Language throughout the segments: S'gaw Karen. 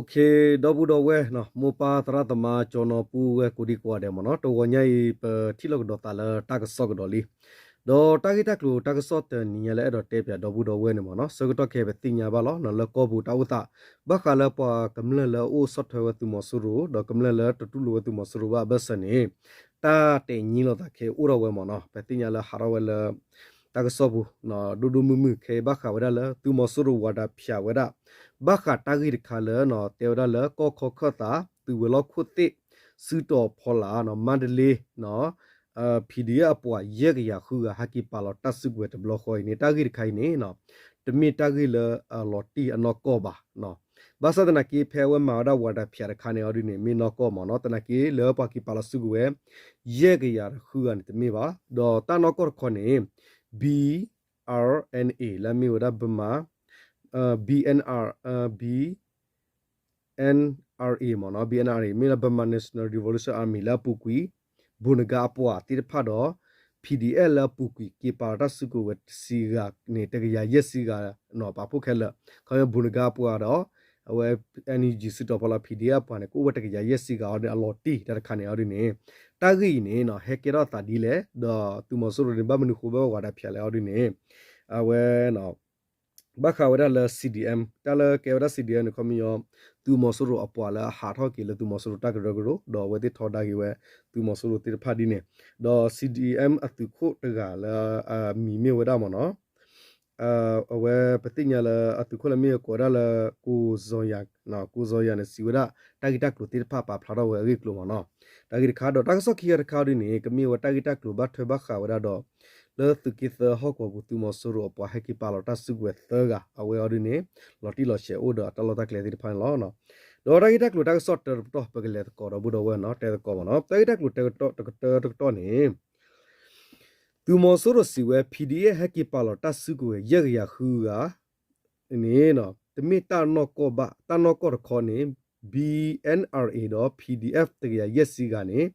ဒီပုၢ်ဒီဝဲၢ် မိၢ်ပၢ်သရၣ်သမါ ကၠီနီၤ ပုၢ်ဝဲၢ်ကိးဒံကိးဂၤဒဲးမ့ၢ်နီၤ, တဂီၤညါအံၤ ပထံၣ်လိာ်ကဒီးသးလၢတၢ်ကစီၣ်ကဒီးလံ. ဒီးတၢ်ဂ့ၢ်တၢ်ကျိၤတၢ်ကစီၣ်တနံၤညါလၢအဲၣ်ဒိးတဲပၠးဒီပုၢ်ဒီဝဲၢ်န့ၣ်မ့ၢ်နီၤ, ဆၢကတီၢ်ခဲအံၤပသ့ၣ်ညါဘၣ်လီၤ လၢကီၢ်ပူၤတၢ်အိၣ်သး ဘၣ်ဃးလၢပှၤကမျၢၢ်လၢအအိၣ်ဆီၣ်ထွဲဝဲသုးမီၤစိရိၤ ဒီးကမျၢၢ်လၢတတူၢ်လိာ်ဝဲသုးမီၤစိရိၤဘၣ်အဘၢၣ်စၢၤန့ၣ် တၢ်တဲာ်ညံလိာ်သးခဲအံၤအိၣ်ထီၣ်ဝဲမ့ၢ်နီၤ, ပသ့ၣ်ညါလၢဟးထီၣ်ဝဲလၢ တၢ်ကစီၣ်ပူၤ ဒိၣ်ဒိၣ်မုၢ်မုၢ် ခဲအံၤဘၣ်ဃးဝဲဒၣ်လၢသုးမီၤစိရိၤဝၤဒၣ်ဖၠးဝဲဒၣ် ဘၣ်ဃးတၢ်ဂ့ၢ်တခါလၢ တဲဝဲဒၣ်လၢကီၢ်ခီခၢၣ်သး သုးဝဲၤလီၢ်ခိၣ်သ့ၣ် စုတီၤဖီလာ် မါတလ့ PDF အပှၤယဲၢ်ကယၤဃုဂၤ ဟဲက့ၤပာ်လီၤတၢ်စုကဝဲၤတဘျီဃီအံၤန့ၣ် တၢ်ဂ့ၢ်တခါအံၤန့ၣ် တမ့ၢ်တၢ်ဂ့ၢ်လၢအလီၤတံၢ်အနီၢ်ကီၢ်ဘၣ်. ဘၣ်ဆၣ်သနာ်က့ ဖဲအဝဲမၤဝဲဒၣ်ဝၤဒၣ်ဖၠးတခါန့ၣ်အီၤဒ်န့ၣ် မ့ၢ်နီၢ်ကီၢ်မ့ၢ်နီၤ, သနာ်က့လၢပှၤက့ၤပာ်လီၤစုကဝဲၤ ယဲၢ်ကယၤဃုဂၤန့ၣ်တမ့ၢ်ဘၣ်. ဒီးတၢ်နီၢ်ကီၢ်တခီန့ၣ် BRNA လၢအမ့ၢ်ဝဲဒၣ် Burma BNR BNRA မ့ၢ်နီၤ, BNRA မ့ၢ်လၢ Burma National Revolution Army လၢအပူၤကွံာ် ဘူၣ်နဂါအပှၤသ့ၣ်တဖၣ်ဒီး PDF လၢအပူၤကွံာ်က့ၤပာ်လီၤတၢ်စုကဝဲၤတဆံဂၤန့ၣ် တကယၤယဲၢ်ဆံဂၤ ပာ်ဖှိၣ်ခဲလၢာ်, ခီဖျိဘူၣ်နဂါအပှၤဒီး အဝဲ NUG စုတီၤဖီလာ် PDF အပှၤန့ၣ် ကအိၣ်ဝဲတကယၤယဲၢ်ဆံဂၤအီၤန့ၣ် အလီၤတံၢ်တၢ်တခါန့ၣ်အီၤဒ်န့ၣ် တၢ်ဂ့ၢ်အံၤန့ၣ် ဟဲကဲထီၣ်သးဒ်လဲၣ်, ဒီးသုးမီၤစိရိၤန့ၣ် ဘၣ်မနုၤဃိဘၣ်ဝၤဒၣ်ဖၠးလဲၣ်အီၤဒ်န့ၣ် အဝဲ ဘၣ်ဃးဝဲဒၣ်လၢ CDM တၢ်လၢကဲဝဲဒၣ် CDM န့ၣ် ခီပညီ သုးမီၤစိရိၤအပှၤလၢအဟးထီၣ်က့ၤလၢသုးမီၤစိရိၤတၢ်ကရၢကရိ ဒီးအဝဲသ့ၣ်ထီဒါက့ၤဝဲ သုးမီၤစိရိၤသ့ၣ်တဖၣ်ဒ်န့ၣ်, ဒီး CDM အသုးခိၣ်တဂၤလၢအမံၤမ့ၢ်ဝဲဒၣ်မ့ၢ်နီၤ, အဝဲပသ့ၣ်ညါလၢအသုးခိၣ်လၢမ့ၢ်အကိးဝဲဒၣ်လၢ ကိၣ်စီၤယၤ, ကိၣ်စီၤယၤန့ၣ် စံးဝဲဒၣ် တၢ်ဂ့ၢ်တၢ်ကျိၤသ့ၣ်တဖၣ်ပာ်ဖျါထီၣ်ဝဲအဂ့ၢ်အကျိၤမ့ၢ်နီၤ, တၢ်ဂ့ၢ်တခါဒီး တၢ်ကစီၣ်ခံခါတခါအီၤဒ်န့ၣ် ကမ့ၢ်ဝဲတၢ်ဂ့ၢ်တၢ်ကျိၤဘၣ်ထွဲဘၣ်ဃးဝဲဒၣ်ဒီး လၢသုးက့သၢဟီၣ်ကဝီၤပူၤ သုးမီၤစိရိၤအပှၤဟဲက့ၤပာ်လီၤတၢ်စုကဝဲၤသၢဂၤ အဝဲအီၤဒ်န့ၣ် လီၤတံၢ်လီၤဆဲးအိၣ်ဒီးအတၢ်လီၢ်တၢ်ကျဲသ့ၣ်တဖၣ်န့ၣ်လီၤ. ဒီးတၢ်ဂ့ၢ်တၢ်ကျိၤတၢ်ကစီၣ်တၢတပတီၢ် ပကလဲၤသကိးဒီပုၢ်ဒီဝဲၢ်နီၤ တဲသကိးမ့ၢ်နီၤ, တၢ်ဂ့ၢ်တၢ်ကျိၤတကတၢတကတီၢ်န့ၣ် သုးမီၤစိရိၤစံးဝဲ PDF ဟဲက့ၤပာ်လီၤတၢ်စုကဝဲၤ ယဲၢ်ကယၤဃုဂၤ န့ၣ် တမ့ၢ်တၢ်နီၢ်ကီၢ်ဘၣ်, တၢ်နီၢ်ကီၢ်တခီန့ၣ် BNRA ဒီး PDF တကယၤယဲၢ်ဆံဂၤန့ၣ်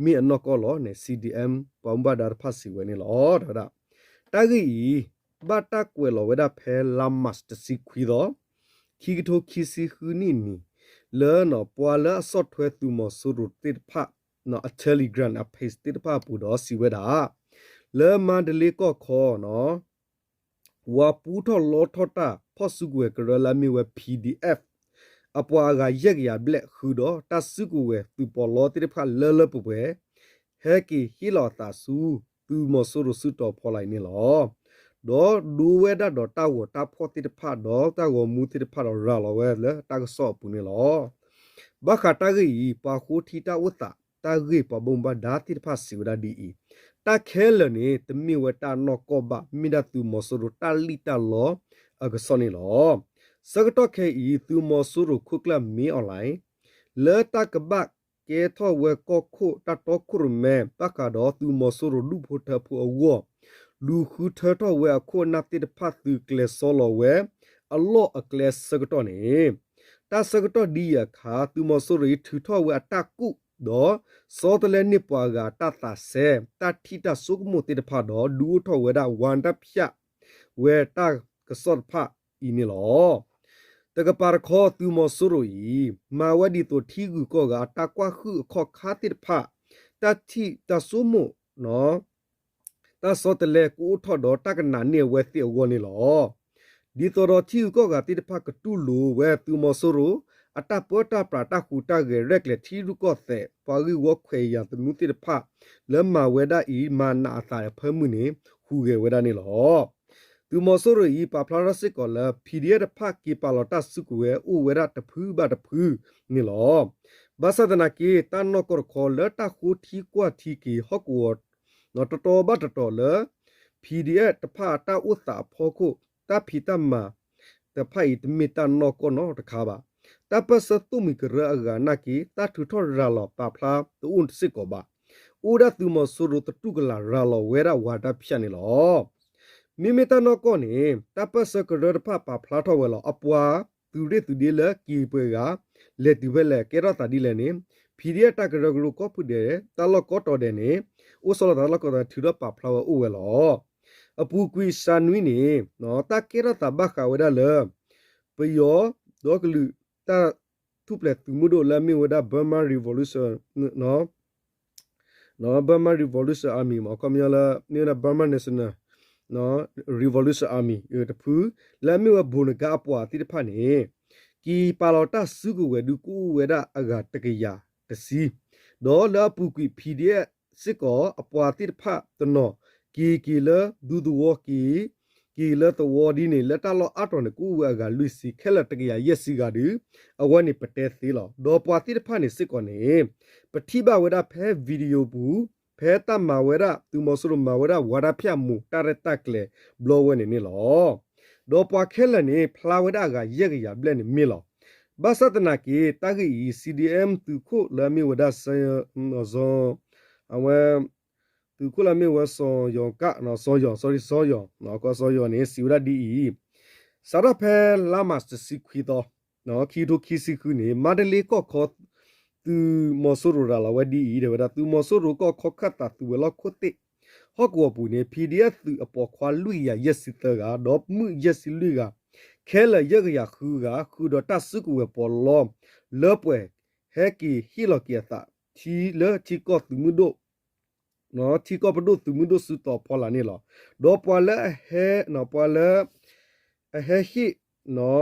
မ့ၢ်အနီၢ်ကီၢ်လီၤန့ၣ် CDM ပှၤမူဘၣ်ဒါတဖၣ်စံးဝဲန့ၣ်လီၤ. တဝဲဒၣ် တၢ်ဂ့ၢ်အံၤ ဘၣ်တၢ်ကွဲးလီၤဝဲဒၣ်ဖဲလါမၢ်ၡးတဆံခွံသီ ခံကထိခံဆံဃုနံၣ်န့ၣ် လၢပှၤလၢအဆီၣ်ထွဲသုးမီၤစိရိၤသ့ၣ်တဖၣ် အ Telegram အ page သ့ၣ်တဖၣ်အပူၤဒီးစံးဝဲဒၣ် လၢမါတလ့ကီၢ်ခီ ဝၤပူထီၣ်လီထီၣ်တၢ်ဖီၣ်စုကဝဲၤကရၢလၢအမ့ၢ်ဝဲ PDF အပှၤအဂၤယဲၢ်ကယၤဘျဲၣ်ဃုာ်ဒီး တၢ်စုကဝဲၤသုးပီးလီသ့ၣ်တဖၣ်လၢလၢပှဲၤပှဲၤ ဟဲက့ၤဟ့ၣ်လီၤအသးဆူ သုးမီၤစိရိၤစုတီၤဖီလာ်အံၤန့ၣ်လီၤ. ဒီးဒိဝဲဒၣ်ဒီးတၢ်ဂီၤတၢ်ဖီၣ်သ့ၣ်တဖၣ် ဒီးတၢ်ဂီၤမူသ့ၣ်တဖၣ်ဒီးရၤလီၤဝဲလၢတၢ်ကစီၣ်အပူၤန့ၣ်လီၤ. ဘၣ်ဃးတၢ်ဂ့ၢ်အံၤ ပှၤဃိထံတၢ်အိၣ်သး တၢ်ဂ့ၢ်ပှၤဘၣ်မူဘၣ်ဒါသ့ၣ်တဖၣ်စံးဝဲဒၣ်ဒ်အံၤ, တၢ်ခဲလၢာ်န့ၣ် တမ့ၢ်ဝဲတၢ်နီၢ်ကီၢ်ဘၣ် မ့ၢ်ဒၣ်သုးမီၤစိရိၤတၢ်လံၣ်တၢ်လီအကစီၣ်န့ၣ်လီၤ. ဆၢကတီၢ်ခဲအံၤ သုးမီၤစိရိၤခိၣ်ကျၢၢ်မ့ၢ်အီၣ်လဲၣ် လၢတၢ်ကဘၣ်ကဲထီၣ်ဝဲကီၢ်ခိၣ်တၢ်တီခိၣ်ရိၣ်မဲ ဘၣ်ဃးဒီးသုးမီၤစိရိၤဒူၣ်ဖိထၢဖိအဂီၢ် လူၤဃုထၢထီၣ်ဝဲအခိၣ်အနၢ်သ့ၣ်တဖၣ်သုးကျဲၤစီလီၤဝဲ အလီၢ်အကျဲဆၢကတီၢ်န့ၣ် တၢ်ဆၢကတီၢ်ဒ်အံၤအခါ သုးမီၤစိရိၤအံၤထုးထီၣ်ဝဲအတၢ်ကူၣ် ဒီးဆီတလဲန့ၢ်ပှၤဂၤတၢ်သးစဲ တၢ်ထံၣ်တၢ်ဆိကမိၣ်သ့ၣ်တဖၣ်ဒီး ဒုးအိၣ်ထီၣ်ဝဲဒၣ်ဝၤတၢ်ဖၠးဝဲတၢ်ကစီၣ်တဖၣ်အံၤန့ၣ်လီၤ. တကပၤတခီ သုးမီၤစိရိၤအံၤ မၤဝဲဒ်သိးထံဂုၤကီၢ်ဂၤအတၢ်ကွၢ်ဟုၣ်အခီၣ်ခါသ့ၣ်တဖၣ် တၢ်ထံၣ်တၢ်ဆိကမိၣ် တၢ်ဆီတလဲကအိၣ်ထီၣ်ဒီးတၢ်ကနၣ်န့ၢ်အဝဲသ့ၣ်အဂီၢ်န့ၣ်လီၤ. ဒ်သိးဒီးထံဂုၤကီၢ်ဂၤသ့ၣ်တဖၣ်ကတူၢ်လိာ်ဝဲသုးမီၤစိရိၤ အတၢ်ပၢတၢ်ပြးတၢ်ဟူးတၢ်ဂဲၤရဲၣ်ကျဲၤထံရူၢ်ကီၢ်သဲး ပှၤဂ့ၢ်ဝီခွဲးယာ်သနူသ့ၣ်တဖၣ် လၢမၤဝဲဒၣ်အံၤ မၤနးအသးအဖၢမုၢ်န့ၣ် ဟူးဂဲၤဝဲဒၣ်န့ၣ်လီၤ. သုးမီၤစိရိၤအံၤ ပာ်ဖျါထီၣ်စ့ၢ်ကီးလၢ PDF တဖၣ်က့ၤပာ်လီၤတၢ်စုကဝဲၤအိၣ်ဝဲဒၣ်တဖုဘၣ်တဖုန့ၣ်လီၤ. ဘၣ်ဆၣ်သနာ်က့ တၢ်နီၢ်ကီၢ်တခီလၢတၢ်ဃိထံကွၢ်ထံက့ၤဟီၣ်ကဝီၤ တတီၤဘၣ်တတီၤလၢ PDF တဖၣ်အတၢ်အိၣ်သးအဖီခိၣ် တၢ်ဖံးတၢ်မၤတဖၣ်အံၤ တမ့ၢ်တၢ်နီၢ်ကီၢ်နီတခါဘၣ်. တၢ်ပၢၢ်ဆၢသိၣ်မှံၤကရၢအဂၤနာ်က့ တၢ်ထုးထီၣ်ရၤလီၤပာ်ဖျါတအိၣ်စ့ၢ်ကီးဘၣ်. အိၣ်ဒၣ်သုးမီၤစိရိၤသတူၢ်ကလာ်ရၤလီၤဝဲဒၣ်ဝၤတၢ်ဖၠးန့ၣ်လီၤ. မ့မ့ၢ်တၢ်နီၢ်ကီၢ်န့ၣ် တၢ်ပၢၢ်ဆၢကရၢတဖၣ်ပာ်ဖျါထီၣ်ဝဲလီၤ. အပှၤသုးရ့ၣ်သုးဒ့လၢက့ၤပှဲၤဂၤ လဲၤတုၤဖဲလဲၣ်ကဲထီၣ်သးဒ်လဲၣ်န့ၣ် PDF တၢ်ကရၢကရိကီၢ်ဖုဒဲး တၢ်လီၢ်ကီတၢ်ဒဲးန့ၣ် အိၣ်ဆီလီၤသးတၢ်လီၢ်ကီတၢ်ဒဲး ထုးထီၣ်ပာ်ဖျါဝဲအိၣ်ဝဲလီၤ. အပူၤကွံာ်စှၤနွံန့ၣ် တၢ်ကဲထီၣ်သးဘၣ်ဃးဝဲဒၣ်လၢ ပယီၤဒီကလုာ်တၢ် ထူၣ်ဖျဲးသုးမုၢ်ဒိၣ်လၢအမ့ၢ်ဝဲဒၣ် Burma Revolution Burma Revolution Army မ့ၢ် အခီပညီလၢ မ့ၢ်ဝဲဒၣ် Burma National Revolution Army တဖု လၢအမ့ၢ်ဝဲ ဘိၣ်နကါအပှၤသ့ၣ်တဖၣ်န့ၣ် က့ၤပာ်လီၤတၢ်စုကဝဲၤဒုးကအိၣ်ဝဲဒၣ်အဂၤတကယၤတဆံ, ဒီးလၢအပူၤကွံာ် PDF စ့ၢ်ကီးအပှၤသ့ၣ်တဖၣ်တနီၤ က့ၤက့ၤလၢဒူသဝီက့ၤ က့ၤလၢသဝီဒ်န့ၣ် လၢတၢ်လီၢ်အါတီၤန့ၣ် ကအိၣ်ဝဲအဂၤလွံၢ်ဆံ ခဲလၢာ်တကယၤယဲၢ်ဆံဂၤဒီး အဝဲန့ၣ်ပတဲသ့လီၤ. ဒီးပှၤသ့ၣ်တဖၣ်န့ၣ်စ့ၢ်ကီးန့ၣ် ပထံၣ်ဘၣ်ဝဲဒၣ်ဖဲ video ပူၤ ဖဲတၢ်မၤဝဲဒၣ် သုးမီၤစိရိၤမၤဝဲဒၣ် ဝါဒဖြန့် မူးတၢ်ရဲၣ်တၢ်ကျဲၤဘျီဝဲန့ၣ်န့ၣ်လီၤ. ဒီးပှၤခဲလၢာ်န့ၣ် ဖျါဝဲဒၣ်အဂၤယဲၢ်ကယၤဘျဲၣ်န့ၣ်မ့ၢ်လီၤ. ဘၣ်ဆၣ်သနာ်က့ တၢ်ဂ့ၢ်အံၤ CDM သုးခိၣ်လၢအမ့ၢ်ဝဲဒၣ် စီၤ အဝဲ သုးခိၣ်လၢအမ့ၢ်ဝဲစီၤယီၤကၣ် စီၤယီၤ sorry စီၤယီၤ ကီၢ်စီၤယီၤန့ၣ် စံးဝဲဒၣ်ဒ်အံၤ, စးထီၣ်ဖဲလါမၢ်ၡးတဆံခွံသီ ခံကထိခံဆံဃုန့ၣ် မါတလ့ကီၢ်ခီ သုးမီၤစိရိၤရၤလီၤဝဲဒ်အံၤ တဲဝဲဒၣ် သုးမီၤစိရိၤကီၢ်ခီခၢၣ်သးသုးဝဲၤလီၢ်ခိၣ်သ့ၣ် ဟီၣ်ကဝီၤပူၤန့ၣ် PDF သုးအပိာ်ခွါလွံၢ်ကယၤယဲၢ်ဆံသၢဂၤ ဒီးမုၣ်ယဲၢ်ဆံလွံၢ်ဂၤ ခဲလၢာ်ယဲၢ်ကယၤဃုဂၤ ဃုာ်ဒီးတၢ်စုကဝဲၤပီးလီ လၢပှဲၤဟဲက့ၤဟ့ၣ်လီၤက့ၤအသး ထံလၢထံကီၢ်သုးမုၢ်ဒိၣ် ထံကီၢ်ပဒိၣ်သုးမုၢ်ဒိၣ်စုတီၤဖီလာ်န့ၣ်လီၤ. ဒီးပှၤလၢအဟဲ ပှၤလၢ အဟဲဟ့ၣ်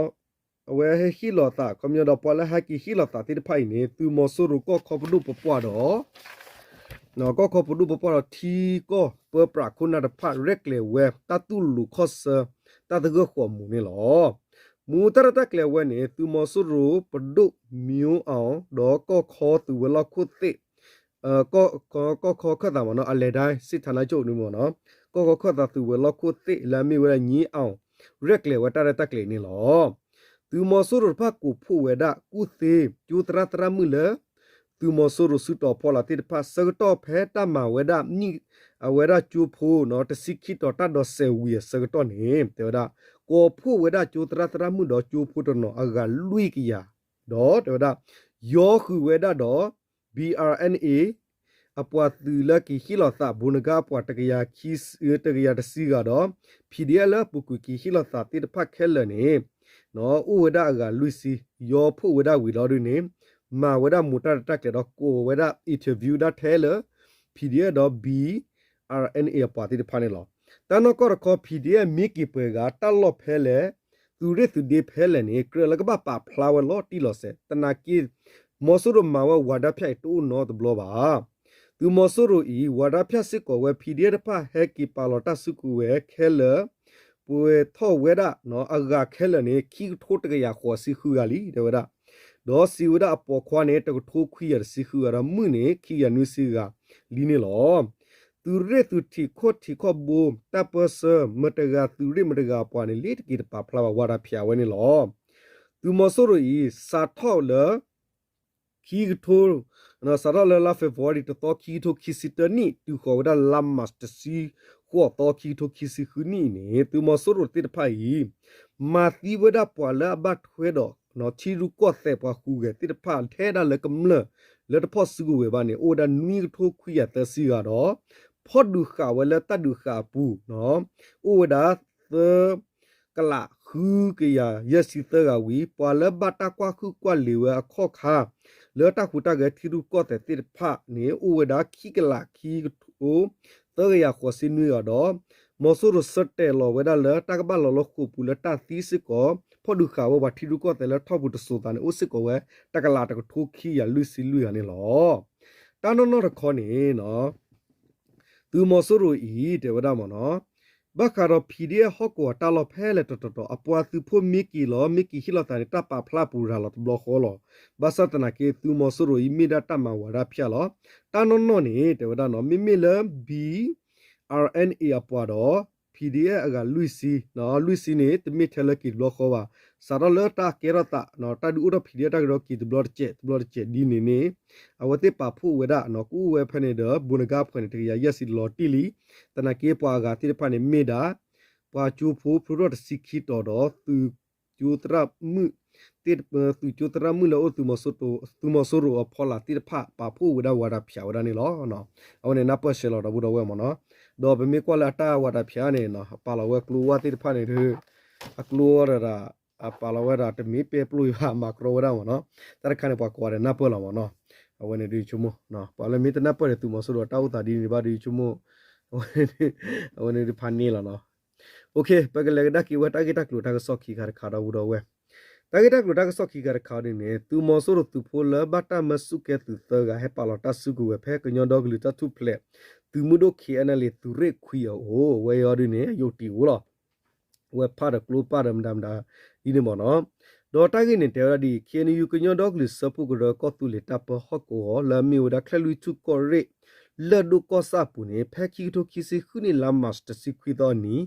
အဝဲဟဲဟ့ၣ်လီၤသး ခီပညီဒီးပှၤလၢဟဲက့ၤဟ့ၣ်လီၤသးသ့ၣ်တဖၣ်အံၤန့ၣ် သုးမီၤစိရိၤကီၢ်ခီပဒိၣ်ပပှၢ်ဒီး ကီၢ်ခီပဒိၣ်ပပှၢ်ဒီးထံကီၢ်ပၢပြးခိၣ်နၢ်တဖၣ် ရဲၣ်ကျဲၤဝဲတၢ်တူၢ်လိာ်ခီၣ်ဆၢ တၢ်သဂၢၢ်ဃီၤမူးန့ၣ်လီၤ. မူးတၢ်ရဲၣ်တၢ်ကျဲၤဝဲန့ၣ် သုးမီၤစိရိၤပဒိၣ်မံအီၣ် ဒီးကီၢ်ခီသုးဝဲၤလီၢ်ခိၣ်သ့ၣ် ကီၢ်ခီခၢၣ်သးမ့ၢ်နီၤ အလဲၤဒၣ် စစ်ဌာနချုပ်န့ၣ်မ့ၢ်နီၤ ကီၢ်ခီခၢၣ်သးသုးဝဲၤလီၢ်ခိၣ်သ့ၣ်လၢအမ့ၢ်ဝဲဒၣ် ညီအီၣ် ရဲၣ်ကျဲၤဝဲတၢ်ရဲၣ်တၢ်ကျဲၤန့ၣ်လီၤ. သုးမီၤစိရိၤတဖၣ်ကိးဖှိၣ်ဝဲဒၣ် ကူၣ်သ့ကၠိသရၣ်သရၣ်မုၣ်လၢ သုးမီၤစိရိၤစုတီၤဖီလာ်သ့ၣ်တဖၣ် ဆၢကတီၢ်ဖဲတၢ်မၤဝဲဒၣ် အဝဲဒၣ်ကၠိဖိ တဆံခံတီၤတၢ်ဒီးစဲးဝံၤအဆၢကတီၢ်န့ၣ် တဲဝဲဒၣ် ကိးဖှိၣ်ဝဲဒၣ်ကၠိသရၣ်သရၣ်မုၣ်ဒီးကၠိဖိတနီၤအဂၤလွံၢ်ကယၤ ဒီးတဲဝဲဒၣ် ယီဃုာ်ဝဲဒၣ်ဒီး B R N A အပှၤသုးလၢက့ၤဟ့ၣ်လီၤသး ဘိနကါအပှၤ တကယၤတဆံဂၤဒီး P D F လၢအပူၤကွံာ်က့ၤဟ့ၣ်လီၤသးသ့ၣ်တဖၣ်ခဲလၢာ်န့ၣ် အိၣ်ဝဲဒၣ်အဂၤလွံၢ်ဆံ ယီဖှိၣ်ဝဲဒၣ်ဝံၤလီၤဒုန့ၣ် မၤဝဲဒၣ်မူးတၢ်ရဲၣ်တၢ်ကျဲၤဒီးကိးဝဲဒၣ် interview ဒၣ်ထဲလၢ P D F ဒီး B R N A အပှၤသ့ၣ်တဖၣ်န့ၣ်လီၤ. တၢ်နီၢ်ကီၢ်တခီ P D F မ့ၢ်က့ၤပှဲၤဂၤ တၢ်လီၢ်ဖဲလဲၣ် သုးရ့ၣ်သုးဒ့ဖဲလဲၣ်န့ၣ် ကြၢးလၢကဘၣ်ပာ်ဖျါဝဲလီၤတံၢ်လီၤဆဲး သနာ်က့ မီၤစိရိၤမၤဝဲဝါဒဖြန့်အံၤတအိၣ်နီတဘျီဘၣ်. သုးမီၤစိရိၤအံၤ ဝါဒဖြန့်စ့ၢ်ကီးဝဲ P D F တဖၣ်ဟဲက့ၤပာ်လီၤတၢ်စုကဝဲၤခဲလၢာ် ပှဲၤထီၣ်ဝဲဒၣ်အဂၤခဲလၢာ်န့ၣ် ခံကထိတကယၤဃိးဆံဃုဂၤလံ တဲဝဲဒၣ် ဒီးစံးဝဲဒၣ်အပိာ်ခွါန့ၣ် တကထိခွံကယၤတဆံဃုဂၤဒီးမုၣ်န့ၣ် ခံကယၤနွံဆံဂၤလံန့ၣ်လီၤ. သုးရ့ၣ်သုးထံးခိၣ်ထံးခီၣ်ဘိ တၢ်ပၢဆှၢ မတၤတဂၤသုးရ့ၣ်မတၤတဂၤအပှၤန့ၣ် လ့ၤတက့ၤတပာ်ဖျါဘၣ် ဝါဒဖြန့်ဝဲန့ၣ်လီၤ. သုးမီၤစိရိၤအံၤ စးထီၣ်လၢ ခံကထိ စးထီၣ်လၢလါ February တသီ ခံကထိခံဆံတၢနံၣ် တုၤဃီၤဝဲဒၣ်လါမး တဆံဃိးသီ ခံကထိခံဆံဃုနံၣ်အံၤန့ၣ် သုးမီၤစိရိၤသ့ၣ်တဖၣ်အံၤ မၤသံဝဲဒၣ်ပှၤလၢအဘၣ်ထွဲဒီး ထံရူၢ်ကီၢ်သဲးပှၤဃုဂဲၤသ့ၣ်တဖၣ် ထဲဒၣ်လၢကမျၢၢ်လၢတဖီၣ်စုကဝဲၤဘၣ်န့ၣ် အိၣ်ဝဲဒၣ်နွံကထိခွံကယၤသၢဆံဂၤဒီး ဖီၣ်ဒုးဃာ်ဝဲလၢတၢ်ဒုးဃာ်အပူၤ အိၣ်ဝဲဒၣ်သၢ ကလးဃုကယၤယဲၢ်ဆံသၢဂၤဝံၤ ပှၤလၢဘၣ်တၢ်ကွၢ်ဟုၣ်ကွၢ်လ့ၤဝဲအခီၣ်ခါ လၢတၢ်ဟူးတၢ်ဂဲၤထံရူၢ်ကီၢ်သဲးသ့ၣ်တဖၣ်န့ၣ် အိၣ်ဝဲဒၣ်ခံကလးခံကထိ သၢကယၤဃိးဆံနွံဂၤဒီး မီၤစိရိၤဆၢတဲာ်လီၤဝဲဒၣ်လၢတၢ်ကဘၣ်လီၤလၢဃိာ်ပူၤလၢတၢ်သံစ့ၢ်ကီး ဖီၣ်ဒုးဃာ်ဝဲပှၤထံရူၢ်ကီၢ်သဲးလၢထီၣ်ပူၤတစိၤသးန့ၣ် အိၣ်စ့ၢ်ကီးဝဲ တကလးတကထိခံကယၤလွံၢ်ဆံလွံၢ်ဂၤန့ၣ်လီၤ. တၢ်နီၢ်နီၢ်တခီန့ၣ် သုးမီၤစိရိၤအံၤ တဲဝဲဒၣ်မ့ၢ်နီၤ ဘၣ်ဃးဒီး P D F ဟီၣ်ကဝီၤတၢ်လီၢ်ဖဲလဲၣ်တတီၤတီၤ အပှၤသုးဖိမ့ၢ်က့ၤလီၤ မ့ၢ်က့ၤဟ့ၣ်လီၤသးန့ၣ် တၢ်ပာ်ဖျါအပူၤရၤလီၤတဘျီဃီလီၤ. ဘၣ်ဆၣ်သနာ်က့ သုးမီၤစိရိၤအံၤမ့ၢ်ဒၣ်တၢ်မၤဝါဒဖြန့်လီၤ. တၢ်နီၢ်နီၢ်န့ၣ် တဲဝဲဒၣ်နီၤ မ့မ့ၢ်လၢ B R N A အပှၤဒီး P D F အဂၤလွံၢ်ဆံ လွံၢ်ဆံန့ၣ် တမ့ၢ်ထဲလၢက့ၤတဘျီဃီဘၣ်. စးထီၣ်လၢတၢ်ကဲထီၣ်သး တၢ်ဒုးအိၣ်ထီၣ် P D F တၢ်ကဒီးက့ၤတဘျီတစဲး တဘျီတစဲးဒ်န့ၣ်န့ၣ် အဝဲသ့ၣ်ပာ်ဖှိၣ်ဝဲဒၣ် ကအိၣ်ဝဲဖဲန့ၣ်ဒီး ဘိနကါဖှဲးန့ၣ် တကယၤယဲၢ်ဆံလီၤတံၢ်လံ. သနာ်က့ပှၤအဂၤသ့ၣ်တဖၣ်န့ၣ်မ့ၢ်ဒၣ် ပှၤကၠိဖိဖုထီၣ်တဆံခံတီၤဒီး သုးကၠိသရၣ်မုၣ် သုးကၠိသရၣ်မုၣ်လၢအိၣ် သုးမီၤစိရိၤအဖီလာ်သ့ၣ်တဖၣ် ပာ်ဖှိၣ်ဝဲဒၣ်ဝါဒဖြန့်ဝဲဒၣ်န့ၣ်လီၤ. အဝဲန့ၣ်နၢ်ပၢၢ်ဆဲးလီၤဒီပုၢ်ဒီဝဲၢ်မ့ၢ်နီၤ. ဒီးပမ့ၢ်ကွၢ်လၢအတၢ်ဝါဒဖြန့်န့ၣ် ပာ်လီၤဝဲကျိဝါသ့ၣ်တဖၣ်န့ၣ် အကျိဝါဒၣ် အပာ်လီၤဝဲဒၣ်တမ့ၢ်ပဲပျိယွၤ အမၤကရီဝဲဒၣ်မ့ၢ်နီၤ, တၢ်တခါန့ၣ် ပှၤကိးဂၤဒဲးနၢ်ပၢၢ်လီၤမ့ၢ်နီၤ, အဝဲန့ၣ်ဒုးဆိကမိၣ်, ပှၤလၢမ့ၢ်တနၢ်ပၢၢ်ဒီးသုးမီၤစိရိၤတၢ်အိၣ်သးဒ်န့ၣ်ဘၣ်ဒုးဆိကမိၣ်, အဝဲန့ၣ်ဒုးဖးန့ၢ်လီၤနီၤ. ပကလဲၤကဒါက့ၤဝဲတၢ်ဂ့ၢ်တၢ်ကျိၤတၢ်ကစီၣ်ခံခါတခါဒီပုၢ်ဒီဝဲၢ်, တၢ်ဂ့ၢ်တၢ်ကျိၤတၢ်ကစီၣ်ခံခါတခါဒ်န့ၣ် သုးမီၤစိရိၤသုးဖိလၢဘၣ်တၢ်မၢဆူၣ်ကဲသုးသၢဂၤ ဟဲပာ်လီၤတၢ်စုကဝဲၤဖဲကညီဒီကလုာ်တၢ်ထူၣ်ဖျဲး သုးမုၢ်ဒိၣ် K N L A သုးရ့ၣ်ခွံအအိၣ်, ဝဲအံၤဒ်န့ၣ် ယိးတံၢ်အိၣ်လီၤ. ဝဲဖးဒီးကျိဖးဒီးမတၤမတၤ ဒ်န့ၣ်မ့ၢ်နီၤ. ဒီးတၢ်ဂ့ၢ်န့ၣ်တဲဝဲဒၣ်ဒ်အံၤ, K N U ကညီဒီကလုာ်စၢဖှိၣ်ကရၢကီၢ်သူလ့ၤတၢ်ပၢဟီၣ်ကဝီၤ လၢအမ့ၢ်ဝဲဒၣ်ချၢၣ်လွံၢ်ထူၣ်ကီၢ်ရ့ၣ် လၢၢ်ဒိၣ်ကီၢ်ဆၣ်အပူၤန့ၣ် ဖဲခံကထိခံဆံဃုနံၣ် လါမၢ်ၡး တဆံခွံသီအနံၤ,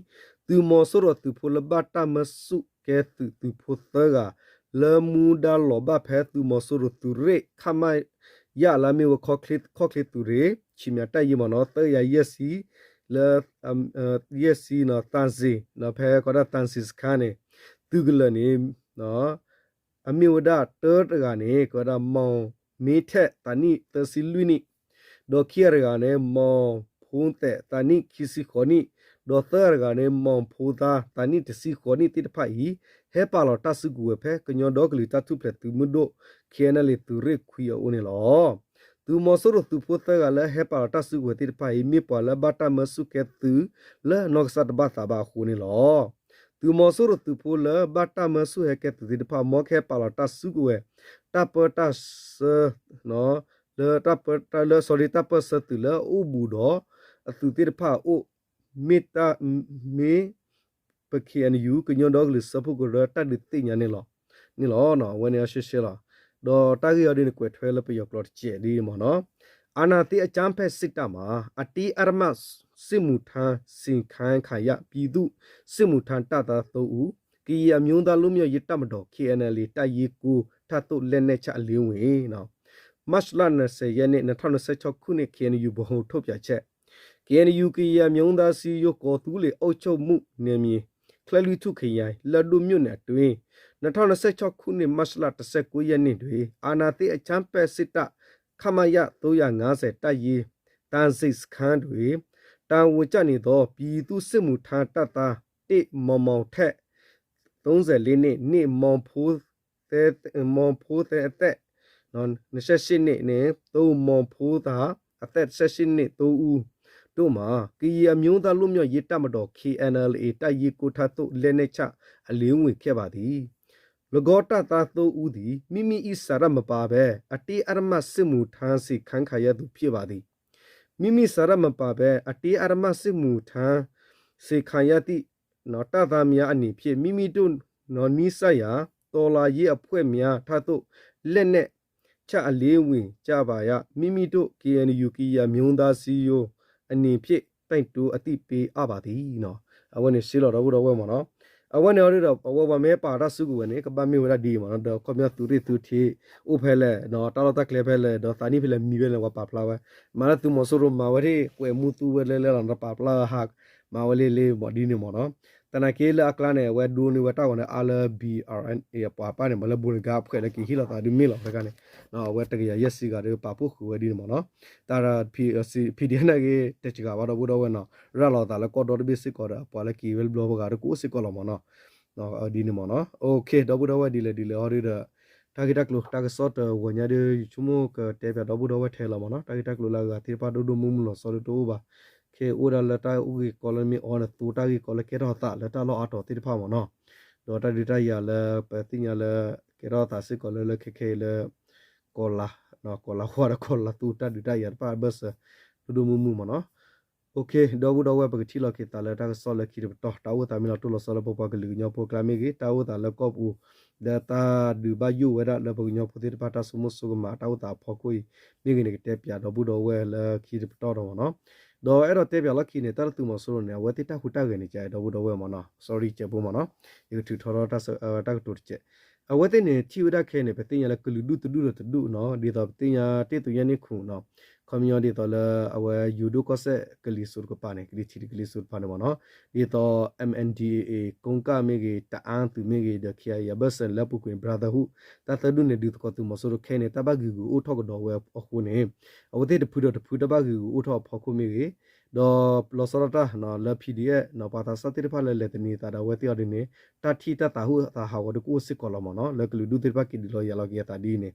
သုးမီၤစိရိၤသုးဖိလၢဘၣ်တၢ်မၢဆူၣ်ကဲသုးသုးဖိသၢဂၤ လၢမူဒါလီၤဘၣ်ဖဲသုးမီၤစိရိၤသုးရ့ၣ် ခမရ လၢအမ့ၢ်ဝဲ ခီၣ်ချ့သုးရ့ၣ် ဆံးမံၤတၢ်ယ့မ့ၢ်နီၤ သၢကယၤယဲၢ်ဆံ လၢ ယဲၢ်ဆံနီၤ သးစ့ၤ ဖဲကီးဒၣ် သးစ့ၤစခါန့ၣ် သုးကလၢၤန့ၣ် အမ့ၢ်ဝဲဒၣ်တၢတဂၤန့ၣ် ကီးဒၣ် မီၢ်မ့ထဲး သးနံၣ်သၢဆံလွံၢ်နံၣ်, ဒီးခံဂၤတဂၤန့ၣ် မီၢ်ဖိသဲး သးနံၣ်ခံဆံဃိးနံၣ်, ဒီးသၢဂၤတဂၤန့ၣ် မီၢ်ဖိသါ သးနံၣ်တဆံဃိးနံၣ်သ့ၣ်တဖၣ်အံၤ ဟဲပာ်လီၤတၢ်စုကဝဲၤဖဲကညီဒီကလုာ်တၢ်ထူၣ်ဖျဲးသုးမုၢ်ဒိၣ် K N L A သုးရ့ၣ်ခွံအအိၣ်န့ၣ်လီၤ. သုးမီၤစိရိၤသုးဖိသၢဂၤလၢဟဲပာ်လီၤတၢ်စုကဝဲၤသ့ၣ်တဖၣ်အံၤ မ့ၢ်ပှၤလၢဘၣ်တၢ်မၢဆူၣ်ကဲသုးလၢနီၢ်ကစၢ်တဘၣ်သးဘၣ်အဃိန့ၣ်လီၤ. သုးမီၤစိရိၤသုးဖိလၢဘၣ်တၢ်မၢဆူၣ်ဟဲကဲသုးသ့ၣ်တဖၣ် မ်ကဟဲပာ်လီၤတၢ်စုကဝဲၤ တၢ်ပၢတၢ်ဆှၢ လၢ လၢ sorry တၢ်ပၢဆှၢသုးလၢအအိၣ်ဘူးဒီး အသုးသ့ၣ်တဖၣ်အအိၣ် မ့ၢ်တၢ် မ့ၢ် ပ K N U ကညီဒီကလုာ်စၢဖှိၣ်ကရၢတၢ်ဒုးသ့ၣ်ညါန့ၣ်လီၤ. န့ၣ်လီၤ. အဝဲန့ၣ်အရှဲရှဲလီၤ. ဒီးတၢ်ဂ့ၢ်အံၤဒ်န့ၣ် ကွဲးထွဲလၢပယီၤကျိာ်တစဲးဒ်အံၤမ့ၢ်နီၤ, အာဏာသိမ်းအကြမ်းဖက်စစ်တပ်မှာ အတင်းအဓမ္မစစ်မှုထမ်းစေခိုင်းခံရ ပြည်သူ့စစ်မှုထမ်းတပ်သား သုံးဦး ကရင်အမျိုးသားလွတ်မြောက်ရေးတပ်မတော် K N L A တပ်ရင်းကိုး ထတ်သို့လက်နက်ချအလင်းဝင် မတ်လ နှစ်ဆယ်ရက်နေ့ နှစ်ထောင်နှစ်ဆယ့်ခြောက်ခုနှစ် K N U ဗဟိုထုတ်ပြန်ချက် K N U ကရင်အမျိုးသားအစည်းအရုံး ကော်သူးလေအုပ်ချုပ်မှုနယ်မြေ ချဲလွီထူခရိုင် လၢဒိၣ်မြို့နယ်အတွင်း နှစ်ထောင်နှစ်ဆယ့်ခြောက်ခုနှစ် မတ်လ တစ်ဆယ့်ကိုးရက်နေ့တွင် အာဏာသိမ်းအကြမ်းဖက်စစ်တပ် ခမရ သုံးရာငါးဆယ် တပ်ရင်း သံဆိပ်စခန်းတွင် တာဝန်ကျနေသော ပြည်သူ့စစ်မှုထမ်းတပ်သား တစ် မောင်မောင်ထက် သုံးဆယ့်လေးနှစ် နှင့် မောင်ဖိသဲ မောင်ဖိသဲ အသက် နှစ်ဆယ့်ရှစ်နှစ် နှင့် သုံး မောင်ဖိသာ အသက် တစ်ဆယ့်ရှစ်နှစ် သုံးဦးတို့မှာ ကရင်အမျိုးသားလွတ်မြောက်ရေးတပ်မတော် K N L A တပ်ရင်းကိုး ထတ်သို့ လက်နက်ချအလင်းဝင်ခဲ့ပါသည်။ ၎င်းတပ်သားသုံးဦးသည် မိမိ၏စာရင်းမပါဘဲ အတင်းအဓမ္မစစ်မှုထမ်းစေခိုင်းခံရသူဖြစ်ပါသည်။ မိမိစာရင်းမပါဘဲ အတင်းအဓမ္မစစ်မှုထမ်းစေခံရသည့် တပ်သားများအနေဖြင့် မိမိတို့ နီးစပ်ရာ တော်လှန်ရေးအဖွဲ့များထံသို့ လက်နက်ချအလင်းဝင်ကြပါရန် မိမိတို့ K N U ကရင်အမျိုးသားအစည်းအရုံးအနေဖြင့် တိုက်တွန်းအသိပေးအပ်ပါသည်. အဝဲန့ၣ်ရှဲလီၤဒီပုၢ်ဒီဝဲၢ်မ့ၢ်နီၤ. အဝဲန့ၣ်အီၤဒ်ဒီး အဝဲပှၤမ့ၢ်ပာ်တၢ်စုကဝဲၤန့ၣ် ကဘၣ်မ့ၢ်ဝဲဒၣ်ဒ်အံၤမ့ၢ်နီၤ, ဒီးခီပညီသုးရ့ၣ်သုးထံးအိၣ်ဖဲလဲၣ်, တၢ်လီၢ်တၢ်ကျဲဖဲလဲၣ်, ဒီးသးနံၣ်ဖဲလဲၣ်မံၤဖဲလဲၣ် ပှၤပာ်ဖျါဝဲ, မ့ၢ်လၢသုးမီၤစိရိၤမၤဝဲဒၣ် ကွဲးမူသူဝဲလဲၣ်လဲၣ်လီၤ ပာ်ဖျါဟး မၤဝဲလံလံမ့ၢ်ဒ်န့ၣ်မ့ၢ်နီၤ. သနာ်က့လၢအကျါန့ၣ် အဝဲဒိးန့ၢ်ဝဲတၢ်ဂီၤန့ၣ် အါလၢ B R N A အပှၤပၢ်န့ၣ် မ့ၢ်လၢ Burunga အဖွဲ့လၢကဟ့ၣ်လီၤသးဒ်မ့ၢ်လီၤ ဖဲခါန့ၣ် အဝဲတကယၤယဲၢ်ဆံဂၤဒီးပာ်ဖှိၣ်ဃုာ်ဝဲဒ်န့ၣ်မ့ၢ်နီၤ. တၢ်ဒီး P D F န့ၣ်ဂ့ၤ တစှၤဘၣ်ဒီပုၢ်ဒီဝဲၢ်နီၤ, ရၤလီၤသးလၢကီၢ်ဒီတဘ့ၣ်စ့ၢ်ကီးဒီး အပှၤလၢက့ၤဝဲလၢဘျီပဂၤဒီးကအိၣ်စ့ၢ်ကီးလီၤမ့ၢ်နီၤ. ဒ်န့ၣ်မ့ၢ်နီၤ. ဒီပုၢ်ဒီဝဲၢ်ဒ်လဲၣ်ဒ်လဲၣ်အီၤဒ်ဒီး တၢ်ဂ့ၢ်တၢ်ကျိၤတၢ်ကစီၣ်တဂီၤညါဒီး ယဆိကမိၣ်ကတဲပၠးဒီပုၢ်ဒီဝဲၢ်ထဲလီၤမ့ၢ်နီၤ. တၢ်ဂ့ၢ်တၢ်ကျိၤလၢအဂၤသ့ၣ်တဖၣ်ဒိၣ်ဒိၣ်မုၢ်မုၢ်လီၤဆီဒိၣ်ဒိၣ်အိၣ်ဘၣ်. ခဲအိၣ်ဒၣ်လၢတၢ်အိၣ်ဂ့ၢ်ကီလၢမ့ၢ်အီန့ၣ် သိတၢ်ဂ့ၢ်ကီလၢကဲထီၣ်သးလၢတၢ်လီၢ်အါတီၤသ့ၣ်တဖၣ်မ့ၢ်နီၤ. ဒီးတၢ်ဒုးတၢ်ယၤလၢပသ့ၣ်ညါလၢ ကဲထီၣ်သးစ့ၢ်ကီးလၢလၢခဲခဲအံၤလၢ ကီၤလၤ ကီၤလၤဝါဒီးကီၤလၤသူတၢ်ဒုးတၢ်ယၤတဖၣ်အဘၢၣ်စၢၤ ဒိၣ်ဒိၣ်မုၢ်မုၢ်မ့ၢ်နီၤ. ဒီပုၢ်ဒီဝဲၢ်ပကထံၣ်လိာ်က့ၤသးလၢတၢ်ကစီၣ်လၢခံတပတီၢ် တၢ်အိၣ်သးမ့ၢ်လီၤတိၢ်လီၤဆီလၢပပှၤကလုာ်ကညီဖိကျါမ့ၢ်ဂ့ၤ တၢ်အိၣ်သးလၢကီၢ်ပူၤ လၢတၢ်ဒုးဘၣ်ယိၣ်ဝဲဒၣ်လၢပကညီဖိသ့ၣ်တဖၣ် တၢ်ဆိကမိၣ်ဆိကမးတၢ်အိၣ်သးအဖီခိၣ်အံၤ မ့ၢ်ဂ့ၤန့ၣ် ကတဲပၠးဒီပုၢ်ဒီဝဲၢ်လၢခံတပတီၢ်ဒီးမ့ၢ်နီၤ. ဒီးအဲၣ်ဒိးတဲပၠးလီၢ်ခံန့ၣ် တၢ်လၢသုးမီၤစိရိၤန့ၣ် အဝဲသ့ၣ်တၢ်ဟူးတၢ်ဂဲၤန့ၣ် ကဒီပုၢ်ဒီဝဲၢ်မ့ၢ်နီၤ sorry ကဲးဖိမ့ၢ်နီၤ ယကထုးထီထီၣ်တၢ်ကတိၤတစဲး အဝဲသ့ၣ်န့ၣ် ထံၣ်ဝဲဒၣ်ခဲအံၤန့ၣ် ပသ့ၣ်ညါလၢကလုာ်ဒူၣ်တဒူၣ်ဒီးတဒူၣ်နီၤ ဒ်သိးပသ့ၣ်ညါတ့ၢ်သူညါန့ၢ်ခူၣ်နီၤ ခီပညီဒ်သိးလၢအဝဲယိၤဒိၣ်ကီၢ်စဲၣ်ကလံၤစိးတကပၤန့ၣ် ကလံၤထံးကလံၤစိးတကပၤန့ၣ်မ့ၢ်နီၤ ဒ်သိး M N D A A ကိကၣ်မ့ၢ်ဂ့ၤ တအၣ်သုးမ့ၢ်ဂ့ၤ ဒီး K I A အဘၢၣ်စၢၤလၢအပူၤကွံာ် Brotherhood တၢ်သၢဒူၣ်န့ၣ် ဒုးသကိးသုးမီၤစိရိၤခဲအံၤန့ၣ် တၢ်ဘၣ်ဂံာ်ဂူာ်အိၣ်ထီၣ်ကဒီးဝဲအဃိန့ၣ် အဝဲသ့ၣ်တဖုဒီးတဖုတၢ်ဘၣ်ဂံာ်ဂူာ်အိၣ်ထီၣ်အဖီခိၣ်မ့ၢ်ဂ့ၤ ဒီးလီၤဆီဒၣ်တၢ်လၢ PDF ပှၤသးစၢ်သ့ၣ်တဖၣ်လၢလဲၤသန့ၤသးဒီးအဝဲသ့ၣ်အီၤဒ်န့ၣ် တၢ်ထံၣ်တၢ်သးဟူးသးဟးဂီၤဒုးကအိၣ်စ့ၢ်ကီးလီၤမ့ၢ်နီၤ, လၢကလုာ်ဒူၣ်သ့ၣ်တဖၣ်က့ၤဒုးလီၤယၤလီၤက့ၤအသးဒ်အံၤန့ၣ်,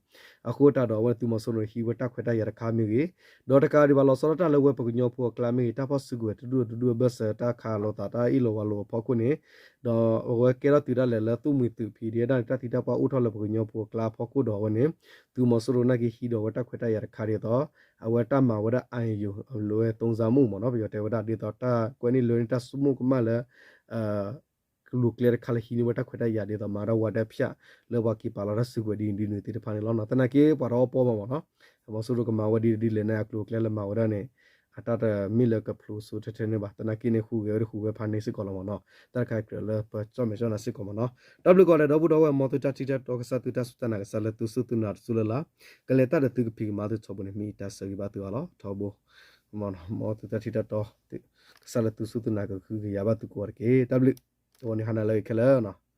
အဃိတၢ်ဒီးအဝဲသုးမီၤစိရိၤဟံးဝဲတၢ်ခွဲးတၢ်ယာ်တခါမ့ၢ်ဂ့ၤ, ဒီးတကးဒံးဘၣ်လီၤဆီဒၣ်တၢ်လၢဝဲပကညီဖိအကျါမ့ၢ်ဂ့ၤ တၢ်ဖီၣ်စုကဝဲၤတဒူၣ်တဒူၣ်အဘၢၣ်စၢၤ တၢ်ခးလိာ်သးတၢ်အ့ၣ်လိာ်ဝးလိာ်အဖီခိၣ်န့ၣ်, ဒီးအဝဲကဲထီၣ်တုၤဒၣ်လဲာ်လၢသူၣ်မှံၤသုး PDF ဒၣ်န့ၣ် တၢ်သံတၢ်ပှၢ်အိၣ်ထီၣ်လၢပကညီဖိအကျါအဖီခိၣ်ဒီးအဝဲန့ၣ် သုးမီၤစိရိၤနာ်က့ဟံးဒီးဝဲတၢ်ခွဲးတၢ်ယာ်တခါဒ်သိး အဝဲတၢ်မၤဝဲဒၣ် အၣ်ယူၣ် လၢဝဲသိစၢ်မူးမ့ၢ်နီၤ, ပယီၤတဲဝဲဒၣ်ဒ်သိးတၢ်ကွဲန့ၢ်လၢန့ၢ်တၢ်ဆိကမိၣ်ကမၣ်လၢ ကလူးကျဲတခါလၢဟံးန့ၢ်ဝဲတၢ်ခွဲးတၢ်ယာ်ဒ်သိးမၤဒၣ်ဝဲတၢ်ဖၠၣ် လၢပှၤက့ၤပာ်လီၤတၢ်စုကဝဲၤဒ်န့ၣ်ဒ်န့ၣ်သ့ၣ်တဖၣ်န့ၣ်လီၤ. သနာ်က့ပှၤတအီၣ်ပီဘၣ်မ့ၢ်နီၤ, သုးမီၤစိရိၤကမၤဝဲဒ်ဒ်လဲၣ်န့ၣ် အကျိၤအကျဲလၢမၤဝဲဒၣ်န့ၣ် အတၢ်တမ့ၢ်လၢကဖျိးစိထဲထဲန့ၣ်ဘၣ်. သနာ်က့န့ၣ် ဟူးဂဲၤဝဲတဟူးဝဲဖးန့ၣ်စ့ၢ်ကီးလီၤမ့ၢ်နီၤ, တၢ်တခါကြၢးလၢပကၠီၣ်မဲာ်ကၠီၣ်နၤစ့ၢ်ကီးမ့ၢ်နီၤ. တၢ်ဘျုးကိးဂၤဒဲး ဒီပုၢ်ဒီဝဲၢ် မ်သုတၢ်ထံၣ်တၢ်တီ ကစၢ်သုတၢ်စူၢ်တၢ်နာ် ကစၢ်လၢသုစူၢ်သုနာ်တစူၢ်လၢ်လၢ် ကလဲၤတၢ်ဒီးသုကဖံးကမၤသုထီဘိန့ၣ် မ့ၢ်ယတၢ်ဆၢဂ့ၤဘၣ်သုအီၤလီၤ. ထီဘိ မ်သုတၢ်ထံၣ်တၢ်တီ ကစၢ်လၢသုစူၢ်သုနာ်ကဟုကယာ်ဘၣ်သုကိးဂၤတက့ၢ်. တၢ်ဘျုး အဝဲန့ၣ်ဟါနၤလၢအဂ့ၤခဲလၢာ်နီၤ.